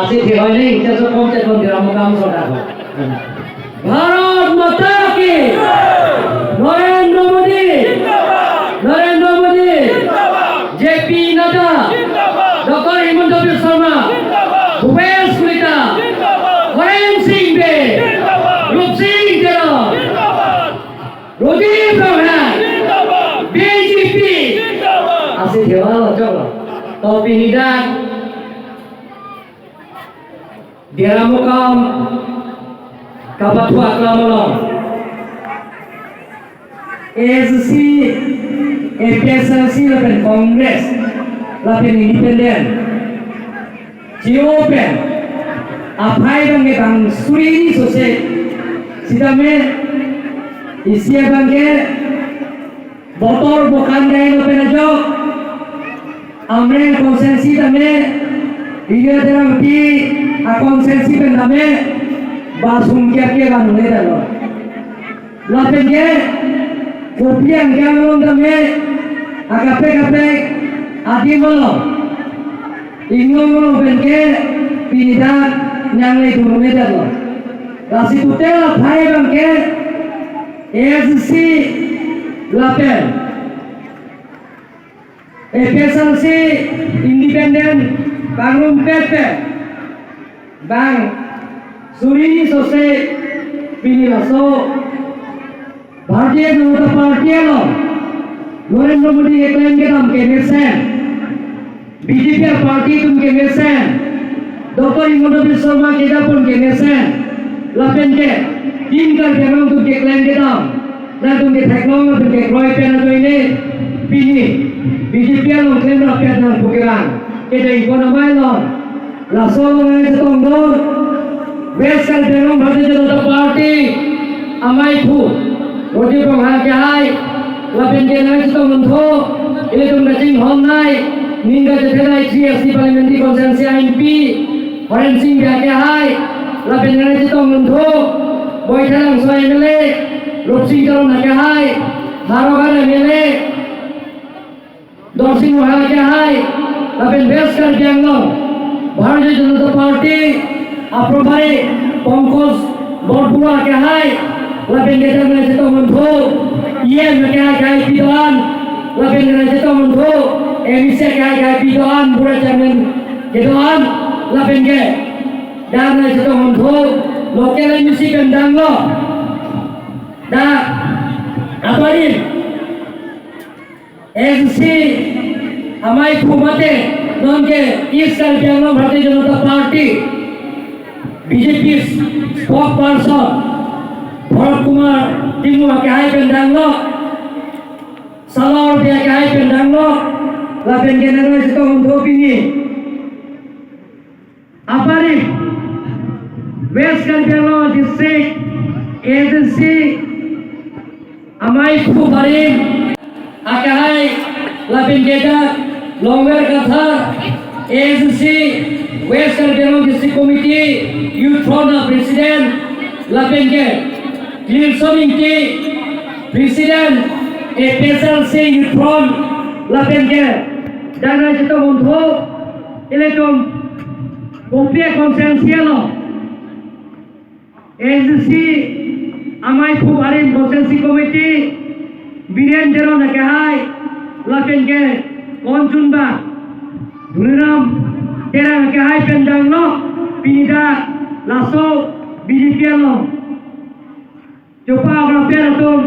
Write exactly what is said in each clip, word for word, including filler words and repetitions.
Asi thehoi ning, cheso kom chekon Diramokam sorkar ho. Bharat Mata Ki! Narendra Modi! Narendra Modi! J P Nadda! Doctor Himanta Biswa Sarma! Bhupesh Kalita! Horen Sing Bey! Rup Sing Teron! Rajib Ronghang! B J P! Asi thehoi lo choklo. To pini dak Diramokam kapathu aklam along A S D C, A P H L C lapen Congress lapen Independent, J O pen aphai abang ke bang suri ni sose sitame isi abang ke botor bokan dai lo pen ajok Amreng constituency tame, Ria Terangpi a constituency pen tame, basum kia kia kan ne dalo. Lapen ke, kopi angkang along tame, akape kape, adim along. Ingong along pen ke, pini dak, nang le dum ne dalo. Lasi total aphai abang ke, A S D C, lapen A P H L C independent pangrumpet pen bang suri ni sose pini laso Bharatiya Janata Party along Narendra Modi keklem kedam kemesen, B J P party atum kemesen, Doctor Himanta Biswa Sarma kedam pun kemesen, lapen ke Team Karbi Anglong atum keklem kedam, nangtum ketheklong lapen kekroi pen ajoine pini B J P along klemrap pen nang pu kelang kedeng pon amei along. Laso along nangchetongdun West Karbi Anglong Bharatiya Janata Party amaiphu Rajib Ronghang kehai, lapen ke nangchetongdun tho, ilitum kachinghon nei, ning kachethe nei, three A C Parliamentary Constituency M P Horen Sing Bey kehai, lapen nangchetongdun tho, Baithalangso M L A Rup Sing Teron kehai, Howraghat M L A Dorsing Ronghang kehai, lapen West Karbi Anglong Bharatiya Janata Party aprobhari Pankaj Borphuria kehai, lapen ke nangchetongdun tho, E M kehai kehai pi do-an, lapen nangchetongdun tho, M E C kehai kehai pi do-an, bura chairman kedo-an, lapen ke nangchetongdun tho, local M E C pen danglo. Dak, aparin, A S D C amaiphu mate, non ke East Karbi Anglong Bharatiya Janata Party, B J P spokesperson, Bharat Kumar Timung kehai pen danglo, Salor Bey kehai pen danglo, lapen ke nangchetongdun tho pini. Apari, West Karbi Anglong District A S D C amaiphu barim akehai lapen ke dak Longver Kathar, A S D C West Karbi Anglong District Committee Youth Front a President, lapen ke Clinson Ingti, President A P H L C Youth Front, lapen ke dak nangchetongdun tho, ilitum Bumpi constituency along A S D C amaiphu barim constituency committee Biren Teron kehai, lapen ke konchunba Dhoniram Terang kehai pen danglo, pini dak laso B J P along chopa-ok rapet atum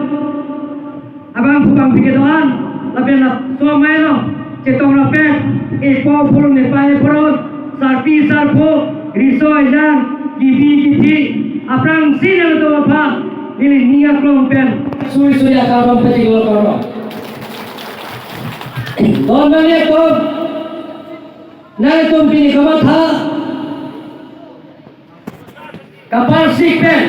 abangphu bangphi kedo-an, lapen laso amei along chetong rapet, epo phurun epa ephoron, sarpi sarpo, riso ejang, kibi kithi, aphrangsi nangtum aphan neli ning aklong pen suri suri akardom peti lo karo. Don mane ko, nangtum pini kamatha kaparsik pen,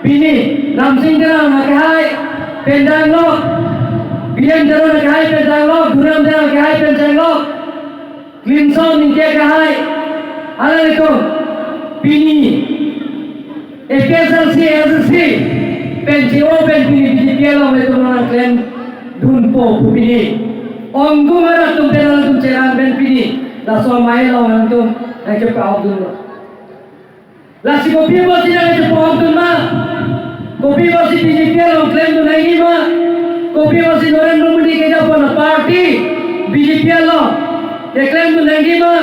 pini Ramsing Teron kehai pen danglo, Biren Teron kehai pen danglo, Dhoniram Terang kehai pen danglo, Clinson Ingti kehai, alanglitum pini A P H L C A S D C pen J O pen pini B J P along ilitum nangklemdunpo pu pini ongdung arat atum pen alanglitum cherang pen pini laso amei along nangtum Nangchepa-okdun lo. Lasi kopi apotsi nangchepa-okdun ma? Kopi apotsi B J P along klemdun nangji ma? Kopi apotsi Narendra Modi kejapon aparty B J P along keklemdun nangji ma?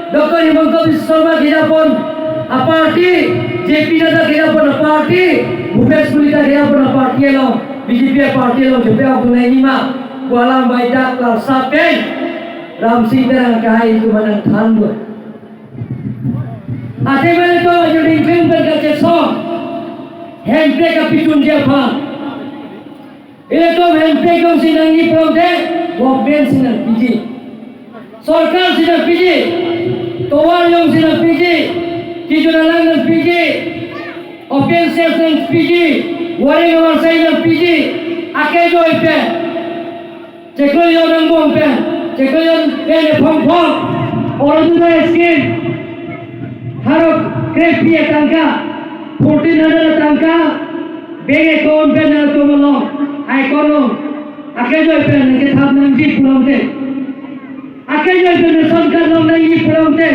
Doctor Himanta Biswa Sarma kejapon aparty, J P Nadda kejapon aparty, Bhupesh Kalita kejapon aparty along, B J P aparty along chepa-okdun nangji ma pu alam baita klarsa pen Ramsing Teron akehai atum aphan nangthandun. Athe mane to ajuding klim pen kachesong, hemprek kapidunji aphan. Ilitum hemprek jongsi nangji pulote, government si nangpiji. Sorkar si nangpiji. Tovar jongsi nangpiji. Kijun alang nangpiji. Open space nangpiji. Waring awarsai nangpiji. Akejoi pen. Chekroijon angbong pen, chekroijon pen ephong phong. Orunodoi scheme. Pharo krephli atangka, fourteen hundred atangka, bank account pen nangtum along, account along. Akejoi pen nangkethap nangji pulote. Akejoi pen ration card long nangji pulote.